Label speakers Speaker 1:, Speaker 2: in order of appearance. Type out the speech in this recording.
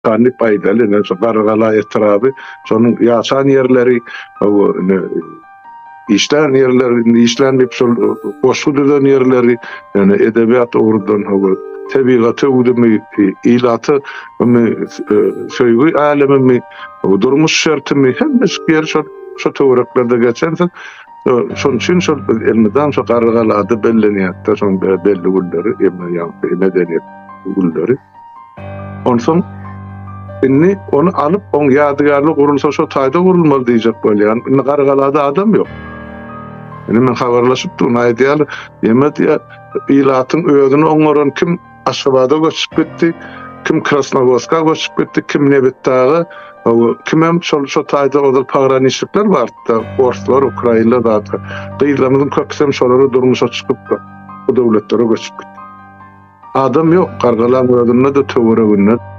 Speaker 1: Mekany diýip aýdaly, ine şu Garrygala etraby, şonuň ýaşan ýerleri, ine işlän ýerleri, indi işlän diýip şol goşgy düzen ýerleri, ýöne edebiýat ugurdan tebigaty öwdümi, ilata söýgi älemimi, durmuş şertimi, hemmesi ýeri şol şo töwereklerde geçensoň, şonuň üçin şol biz elmydam şo Garrygalada bellenýär-de şoň belli günleri, ýagny medeniýet günleri. Onsoň indi ony alyp, oň ýadygärligi gurulsa şo taýda gurulmaly diýjek bolýan. Indi Gargalada adam ýok. Indi men habarlaşyp durun, aýdýarlar, ýeme diýýär, ilatyň özüni oňaran kim Aşgabada göçüp gitdi, kim Krasnowodska göçüp gitdi, kim Nebitdaga, kimem şol şo taýda ozal pograniçnikler bardy-da, orslar, ukrainler zatlar. Gyzlarymyzyň köpüsem şolara durmuşa çykyp, bu döwletlere göçüp gitdi. Adam ýok, Gargalaň özünde-de, töwereginde.